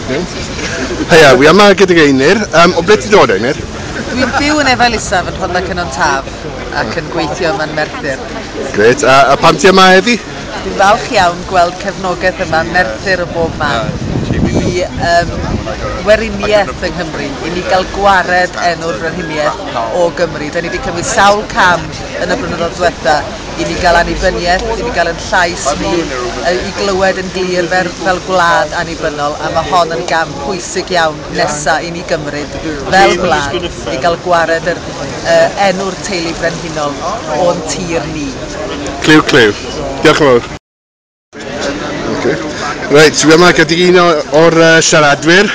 Heia, wi yma gydag Einir. O ble ti'n dod, Einir? Dwi'n byw yn Efail Isaf yn Rhondda Cynon Taf ac yn gweithio yma'n Merthyr. Grêt. A pam ti yma heddi? Dwi'n falch iawn gweld cefnogaeth yma Merthyr o bob man i weriniaeth yng Nghymru, i ni gael gwared enw'r frenhiniaeth o Gymru. Da ni wedi cymryd sawl cam yn y blynyddoedd diwetha i ni gael annibyniaeth, i ni gael yn llais ni, i glywed yn glir fel gwlad annibynnol, a mae hon yn gam pwysig iawn nesa i ni gymryd fel gwlad i gael gwared yr enw'r teulu brenhinol o'n tir ni. Cliw, cliw. Diolch yn fawr. Okay. Reit, dwi yma gydag un o'r siaradwyr.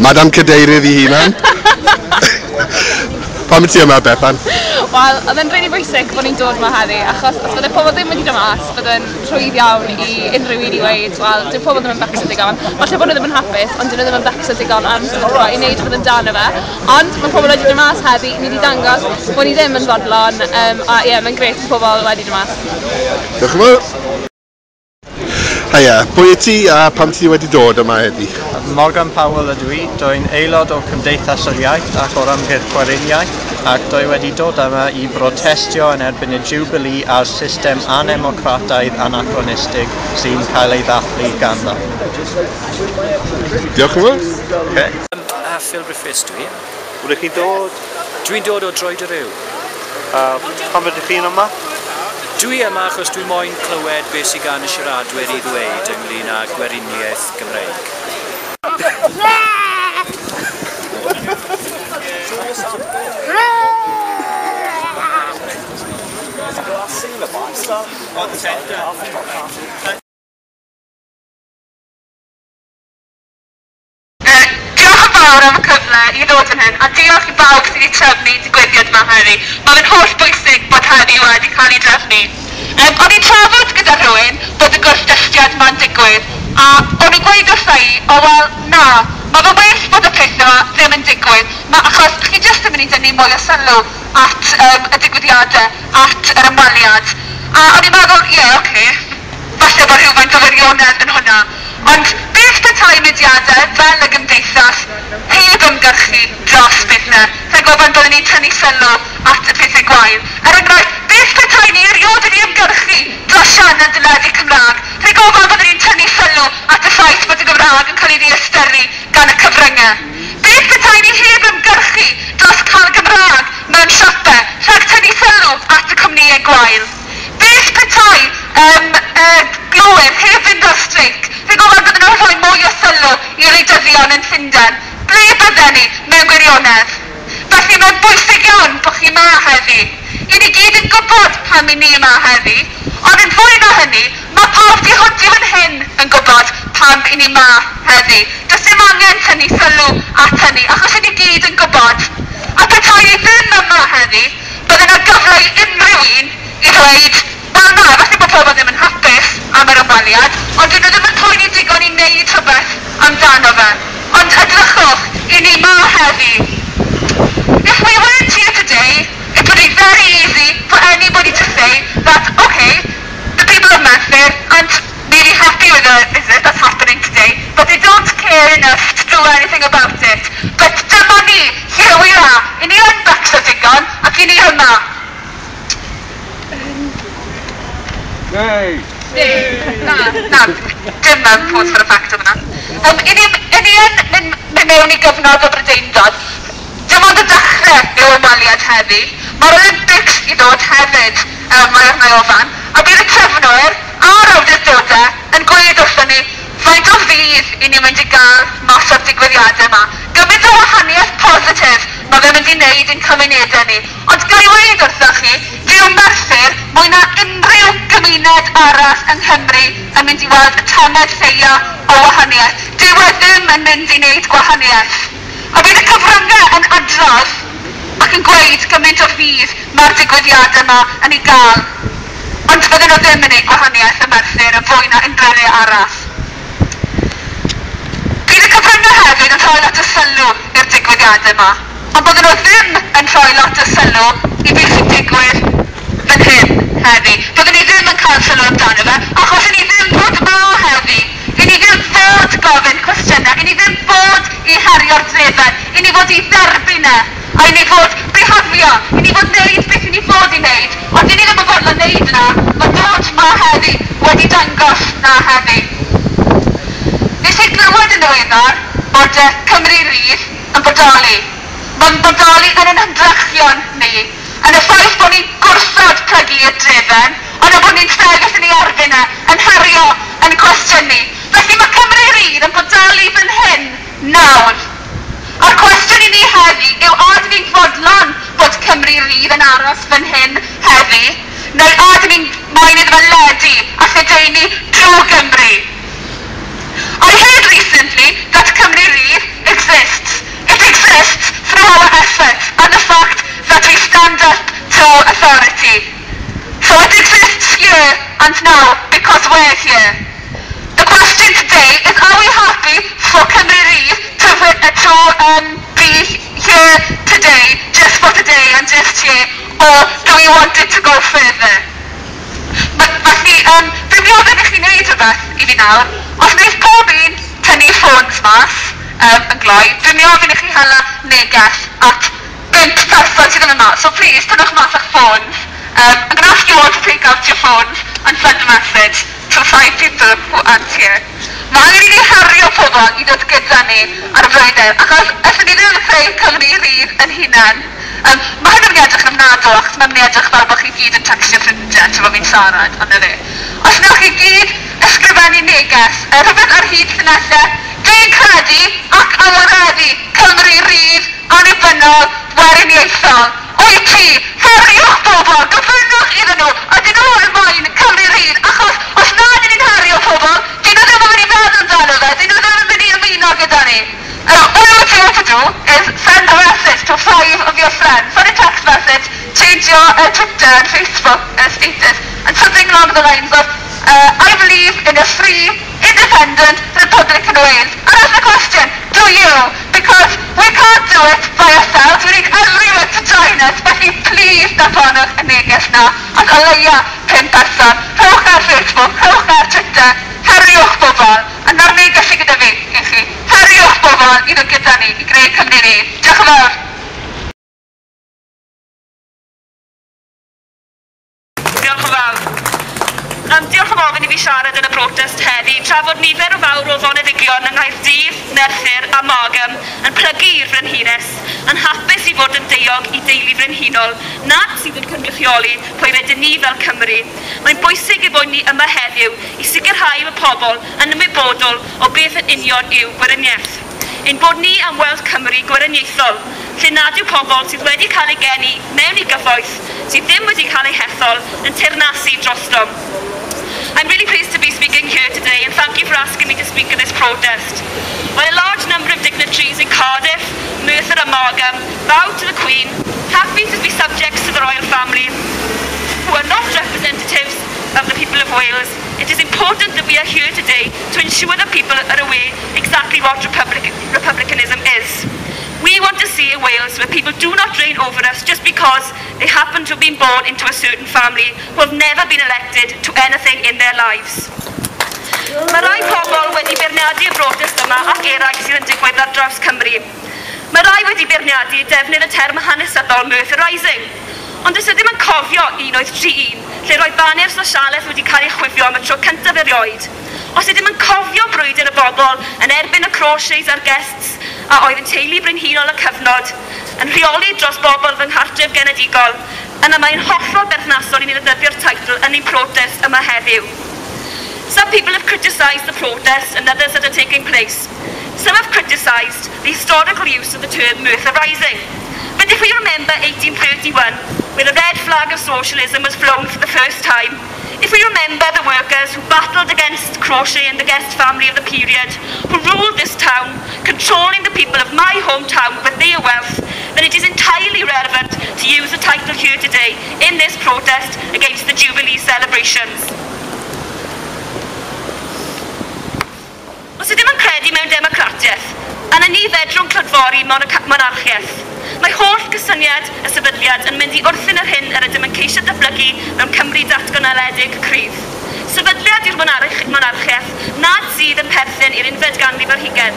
Madam Cadeirydd ei hunan. Pam ti yma, Bethan? Wel, oedd e'n rili bwysig bod ni'n dod yma heddi, achos os bydde pobl ddim wedi dod mas, bydde'n rhwydd iawn i unrhyw un i weud, wel, dyw pobl ddim yn becso digon. Falle bod nhw ddim yn hapus, ond dyn nhw ddim yn becso digon am sefyllfa i wneud rhywbeth amdano fe. Ond mae pobl wedi dod mas heddi, ni wedi dangos bod ni ddim yn fodlon, a ie, mae'n grêt bod pobl wedi dod mas. Diolch yn fawr. Haia, pwy wyt ti a pam ti wedi dod yma heddi? Morgan Powell ydw i, dwi'n aelod o Cymdeithas yr Iaith ac o'r Ymgyrch Gweriniaeth, ac dwi wedi dod yma i brotestio yn erbyn y Jubilee a'r system anemocrataidd anachronistig sy'n cael ei ddathlu ganddo. Diolch yn fawr. Okay. Phil Griffiths dwi. Ydych chi'n dod? Dwi'n dod o Droed-y-rhyw. Pam ydych chi'n yma? Dwi yma achos dwi moyn clywed beth sydd gan y siaradwyr i ddweud ynglyn â gweriniaeth Gymreig. Diolch yn fawr am y cyfle i ddod yn hyn, a diolch i bawb sydd wedi trefnu digwyddiad yma heddi. Mae'n holl bwysig bod heddi wedi cael ei drefnu. O'n i'n trafod gyda rhywun bod y gwrthdystiad ma'n digwydd, a o'n i'n gweud wrtha i, o wel, na, mae fe well bod y peth yma ddim yn digwydd, achos chi jyst yn mynd i dynnu mwy o sylw at y digwyddiadau, at yr ymweliad. A o'n i'n meddwl, ie, yeah, oce, falle bod rhywfaint o wirionedd yn hwnna. Ond beth petai mudiadau fel y gymdeithas heb ymgyrchu dros bethau, rhag ofn byddwn ni'n tynnu sylw at y pethau gwael. Er enghraifft, beth petai ni erioed wedi ymgyrchu dros sianel deledu Cymraeg, rhag ofn byddwn ni'n tynnu sylw at y ffaith bod y Gymraeg yn cael ei ddiystyru gan y cyfryngau. Beth petai ni heb ymgyrchu dros cael Gymraeg mewn siopau, rhag tynnu sylw at y cwmnïau gwael. Beth petai glowyr heb fynd ar streic, rhag ofn bydden nhw'n rhoi mwy o sylw i wleidyddion yn Llundain. Ble bydden ni mewn gwirionedd? Felly mae'n bwysig iawn bod chi yma heddi. I ni gyd yn gwybod pam i ni yma heddi, ond yn fwy na hynny, mae pawb tu hwnt i fan hyn yn gwybod pam i ni yma heddi. Does dim angen tynnu sylw at hynny, achos i ni gyd yn gwybod. A petai ni ddim yma heddi, bydde yna gyfle i unrhyw un i ddweud, wel na, falle bod pobl ddim yn hapus am yr ymweliad, ond dyn nhw ddim yn poeni digon i wneud rhywbeth amdano fe. Ond edrychwch, i ni ma heddi. If we weren't here today, it would be very easy for anybody to say that, okay, the people of Merthyr aren't really happy with the visit that's happening today, but they don't care enough to do anything about it. But dyma ni, here we are, i ni yn becso digon, ac i ni yma. Yay! Na, dim pause for effect o fyna. I ni yn mynd mewn i gyfnod o Brydeindod, dim ond y dechrau yw ymweliad heddi. Mae'r Olympics i ddod hefyd, mae arna i ofan, a bydd y trefnwyr a'r awdurdodau yn gweud wrthon ni faint o fudd i ni mynd i gael mas o'r digwyddiadau yma. Gymaint o wahaniaeth positif mae fe'n mynd i wneud i'n cymunedau ni. Ond ga i weud wrthoch chi, dyw Merthyr mwy na unrhyw gymuned arall yng Nghymru yn mynd i weld y tamed lleia o wahaniaeth. Dyw e ddim yn mynd i wneud gwahaniaeth. A bydd y cyfryngau yn adrodd ac yn gweud gymaint o fudd mae'r digwyddiadau yma yn ei gael. Ond fydden nhw ddim yn gwneud gwahaniaeth ym Merthyr yn fwy na unrhyw le arall. Bydd y cyfryngau hefyd yn rhoi lot o sylw i'r digwyddiadau yma, ond bydden nhw ddim yn rhoi lot o sylw i beth sy'n digwydd fan hyn heddi. Byddwn ni ddim yn cael sylw amdano fe, achos ni ddim bod yma heddi. I ni ddim fod gofyn cwestiynau, i ni ddim fod i herio'r drefen, i ni fod i dderbyn e, a i ni fod bihafio, i ni fod wneud beth i ni fod i wneud, ond i ni ddim yn fodlon wneud yna, mae dod ma heddi wedi dangos na heddi. Nes i glywed yn ddiweddar bod Cymru Rydd yn bodoli. Mae'n bodoli yn ein hymdrechion ni, yn y ffaith bod ni'n gwrthod plygu i'r drefen, ond bod ni'n sefyll yn ei erbyn e, yn herio, yn cwestiynu. Felly mae Cymru Rydd yn bodoli fan hyn nawr. A'r cwestiwn i ni heddi yw a ydyn ni'n fodlon bod Cymru Rydd yn aros fan hyn heddi, neu a ydyn ni'n moyn iddo fe ledu a lledaenu drwy Gymru. I heard recently that Cymru Rydd exists. It exists through our efforts and the fact that we stand up to authority. So it exists here and now because we're here. The question today is, are we happy for Cymru Rydd to be here today, just for today and just here, or do we want it to go further? Felly, dwi'n mynd i ofyn i chi wneud rhywbeth i fi nawr. Os wneith pob un tynnu ffôns mas yn gloi, dwi'n mynd i ofyn i chi hala neges at 5 person sydd ddim yma. So please, tynnwch mas eich ffôns. I'm going to ask you all to take out your phones and send a message to 5 people who aren't here. Mae angen i ni herio pobl i ddod gyda ni ar y frwydr, achos allwn ni ddim creu Cymru Rydd yn hunan. Mae hyn yn mynd i edrych yn ofnadw, achos mae'n mynd i edrych fel bod chi gyd yn textio ffrindiau tra bod fi'n siarad, ond na fe. Os wnewch chi gyd ysgrifennu neges, rhywbeth ar hyd llinellau, dwi'n credu ac awyreddu Cymru Rydd, annibynnol, weriniaethol. Wyt ti, heriwch bobl, gofynnwch iddyn nhw, ydyn nhw yn moyn Cymru Rydd, achos os na ydyn ni'n herio pobl, dyn nhw ddim yn mynd i feddwl amdano fe, dyn nhw ddim yn mynd i ymuno gyda ni. All you want to do is send a message to 5 of your friends. Send a text message, change your Twitter and Facebook status, and something along the lines of, I believe in a free, independent Republic in Wales. And ask the question, do you? Because we can't do it by ourselves, we need everyone to join us. Felly please danfonwch y neges na at o leia 5 person. Rhowch ar Facebook, rhowch ar Twitter, heriwch bobl. A na'r neges sydd gyda fi i chi. Heriwch bobl i ddod gyda ni i greu Cymru Rydd. Diolch yn fawr. Diolch yn fawr. Diolch am ofyn i fi siarad yn y protest heddi, tra fod nifer o fawr o foneddigion yng Nghaerdydd, Merthyr a Margam yn plygu i'r frenhines, yn hapus i fod yn deog i deulu frenhinol, nad sydd yn cynrychioli pwy rydyn ni fel Cymru. Mae'n bwysig ei bod ni yma heddiw i sicrhau bod pobl yn ymwybodol o beth yn union yw gweriniaeth. Ein bod ni am weld Cymru gweriniaethol, lle nad yw pobl sydd wedi cael eu geni mewn i gyfoeth, sydd ddim wedi cael eu hethol, yn teyrnasu drostom. I'm really pleased to be speaking here today, and thank you for asking me to speak at this protest. While a large number of dignitaries in Cardiff, Merthyr and Margam bowed to the Queen, happy to be subjects to the royal family, who are not representatives of the people of Wales, it is important that we are here today to ensure that people are aware exactly what republicanism is. We want to see a Wales where people do not reign over us just because they happen to have been born into a certain family who have never been elected to anything in their lives. Mae rai pobl wedi beirniadu y brotest yma ac eraill sydd yn digwydd ar draws Cymru. Mae rai wedi beirniadu defnydd y term hanesyddol Merthyr Rising. Ond os ydym yn cofio 1831, lle roedd baner sosialaeth wedi cael ei chwifio am y tro cyntaf erioed. Os ydym yn cofio brwydr y bobl yn erbyn y Crawshays a'r Guests a oedd yn teulu brenhinol y cyfnod, yn rheoli dros bobl fy nghartref genedigol, yna mae'n hollol berthnasol i ni ddefnyddio'r teitl yn ein protest yma heddiw. Some people have criticised the protests and others that are taking place. Some have criticised the historical use of the term Merthyr Rising. But if we remember 1831, where the red flag of socialism was flown for the first time, if we remember the workers who battled against Crawshay and the Guest family of the period, who ruled this town, controlling the people of my hometown with their wealth, then it is entirely relevant to use the title here today in this protest against the Jubilee celebrations. Os ydym yn credu mewn democratiaeth, yna ni fedrwn clodfori monarchiaeth. Mae holl gysyniad y sefydliad yn mynd i wrthyn yr hyn yr ydym yn ceisio datblygu mewn Cymru datganoledig cryf. Sefydliad yw'r monarchiaeth nad sydd yn perthyn i'r unfed ganrif ar hugain.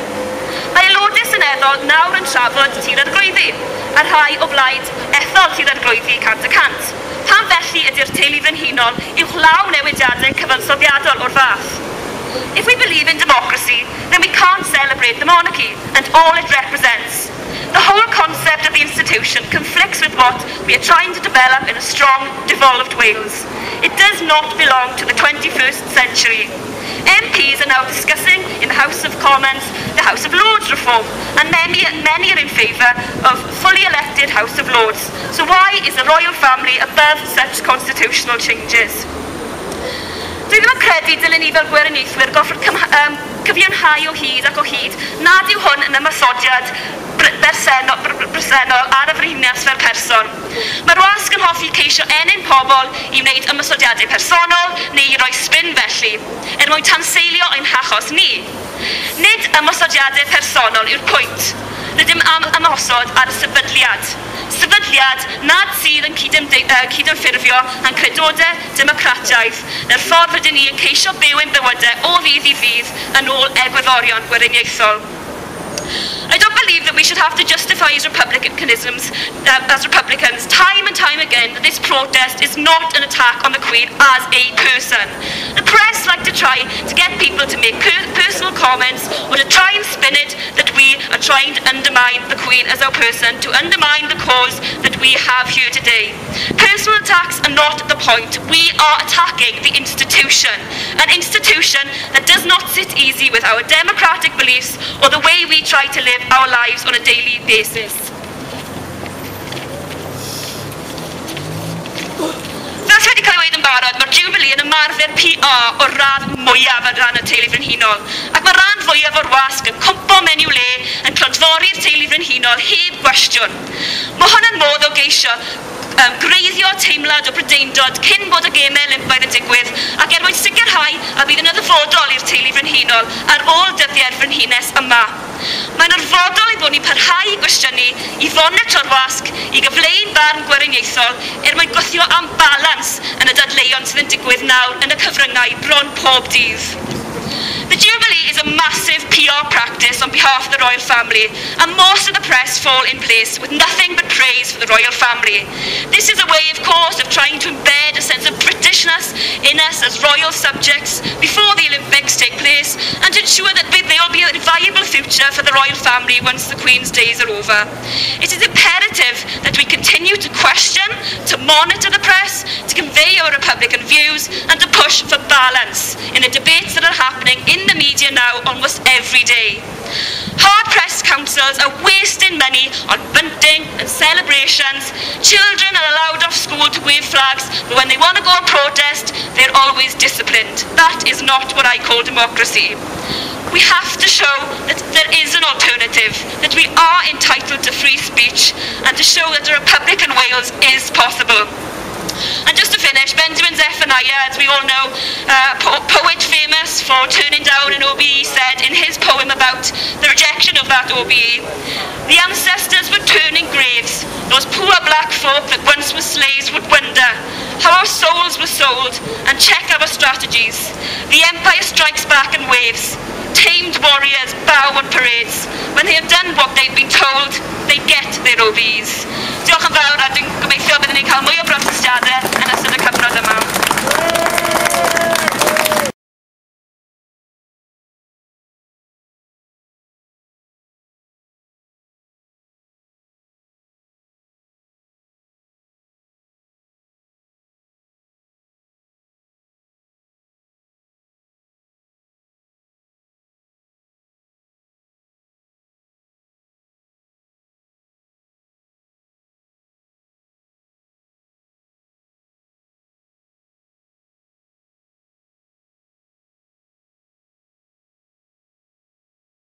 Mae aelodau seneddol nawr yn trafod Tŷ'r Arglwyddi, a rhai o blaid ethol Tŷ'r Arglwyddi 100%. Pam felly ydy'r teulu frenhinol uwchlaw newidiadau cyfansoddiadol o'r fath? If we believe in democracy, then we can't celebrate the monarchy and all it represents. The whole concept of the institution conflicts with what we are trying to develop in a strong, devolved Wales. It does not belong to the 21st century. MPs are now discussing in the House of Commons the House of Lords reform, and many, many are in favour of fully elected House of Lords. So why is the royal family above such constitutional changes? Dwi ddim yn credu dylen ni fel gweriniaethwyr gorfod cyfiawnhau o hyd ac o hyd nad yw hwn yn ymosodiad bresennol ar y frenhines fel person. Mae'r wasg yn hoffi ceisio ennyn pobl i wneud ymosodiadau personol neu i roi spin felly, er mwyn tanseilio ein hachos ni. Nid ymosodiadau personol yw'r pwynt. Rydym am ymosod ar y sefydliad. Sefydliad nad sydd yn cydymffurfio â'n credodau democrataidd na'r ffordd rydyn ni yn ceisio byw ein bywydau o ddydd i ddydd yn ôl egwyddorion gweriniaethol. I don't believe that we should have to justify as Republicans time and time again that this protest is not an attack on the Queen as a person. The press like to try to get people to make personal comments or to try and spin it that we are trying to undermine the Queen as our person, to undermine the cause that we have here today. Personal attacks are not the point. We are attacking the institution, an institution that does not sit easy with our democratic beliefs or the way we try to live our lives on a daily basis. Fel sydd wedi cael ei weud yn barod, mae'r Jubilee yn ymarfer PR o'r radd mwyaf ar ran y teulu frenhinol, ac mae rhan fwyaf o'r wasg yn cwmpo mewn i'w le yn clodfori'r teulu frenhinol heb gwestiwn. Mae hwn yn modd o geisio gwreiddio teimlad o Brydeindod cyn bod y Gemau Olympaidd yn digwydd ac er mwyn sicrhau a bydd yna ddyfodol i'r teulu frenhinol ar ôl dyddiau'r frenhines yma. Mae'n orfodol ei bod ni'n parhau i gwestiynu, i fonitro'r wasg, i gyfleu'n barn gweriniaethol er mwyn gwthio am balans yn y dadleuon sydd yn digwydd nawr yn y cyfryngau bron pob dydd. The Jubilee is a massive PR practice on behalf of the royal family, and most of the press fall in place with nothing but praise for the royal family. This is a way, of course, of trying to embed a sense of Britishness in us as royal subjects before the Olympics take place, and to ensure that there will be a viable future for the royal family once the Queen's days are over. It is imperative that we continue to question, to monitor the press, to convey our Republican views, and to push for balance in the debates that are happening in the media now almost every day. Hard-pressed councils are wasting money on bunting and celebrations. Children are allowed off school to wave flags, but when they want to go and protest, they're always disciplined. That is not what I call democracy. We have to show that there is an alternative, that we are entitled to free speech, and to show that a republic in Wales is possible. And just to finish, Benjamin Zephaniah, as we all know, poet famous for turning down an OBE, said in his poem about the rejection of that OBE, "The ancestors would turn in graves, those poor black folk that once were slaves would wonder how our souls were sold and check our strategies. The empire strikes back in waves. Tamed warriors bow on parades. When they have done what they've been told, they get their OBEs." Diolch yn fawr a dwi'n gobeithio byddwn ni'n cael mwy o brotestiadau.